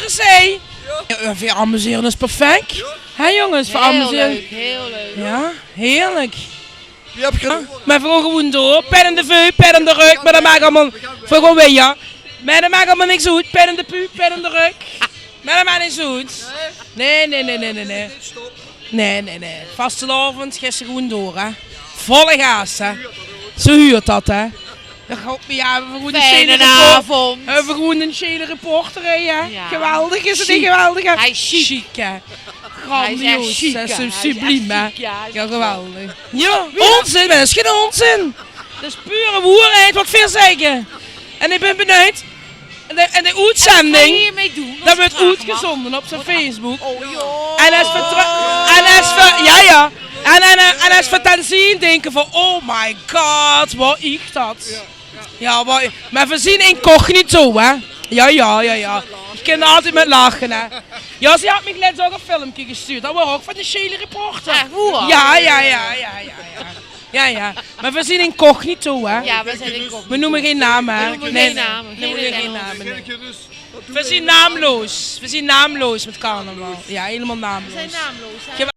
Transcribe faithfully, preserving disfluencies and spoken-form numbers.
Zee. Ja, veer amusere us perfek. Hè, jónges, veer amusere. Hiel leuk, hiel leuk. Ja, heerlik. Wie höb geer... Mer veer gaon gewoen door. Pien in de veuj, pien in de rök, mer det maak allemaol... Veer gaon weer, ja. Mer det maak allemaol niks oet. Pien in de puup, pien in de rök. Mer det maak niks oet. Nae, nae, nae, nae, nae, nae. Nae, nae, nae. Vastelaovend, gaon ze gewoen door, hè. Volle gaas, hè. Zo huurt det, hè. Ja, god, ja, veer höbbe gewoen ein sjele report-, veer höbbe gewoen ein sjele reporter, hè, ja. Ja. Geweldig, is 't neet geweldig, hè? Hae is sjiek. Sjiek, hè. Grandioos, hè. Subliem, hè. Ja, geweldig. Ja, ónzin, mer det is gein ónzin. Det is pure woerheid waat veer zègke. En ich bön benuujd. En de, en de oetzending, det weurt oetgezónde op zien Facebook. Oh, ja. En es veer, en es veer, ja, ja. En, en, en es veer 't dan zeen, dinke veer: oh my god, waor ich det? Ja, mer veer zeen incognito, hè? Ja, ja, ja, ja. Ich kin altied mit lache, hè. Ja, ze haet mich lèts ouch ein filmke gestuurd. Det waor ouch van de sjele reporter. Ech waor? Ja, ja, ja, ja, ja, ja. Ja, ja. Mer veer zeen incognito, hè? Ja, veer zeen incognito. Veer neume gein name, hè? Veer neume gein name. Veer zeen naamloos. Veer zeen naamloos mit carnaval. Ja, hielemaol naamloos. Veer zeen naamloos, hè?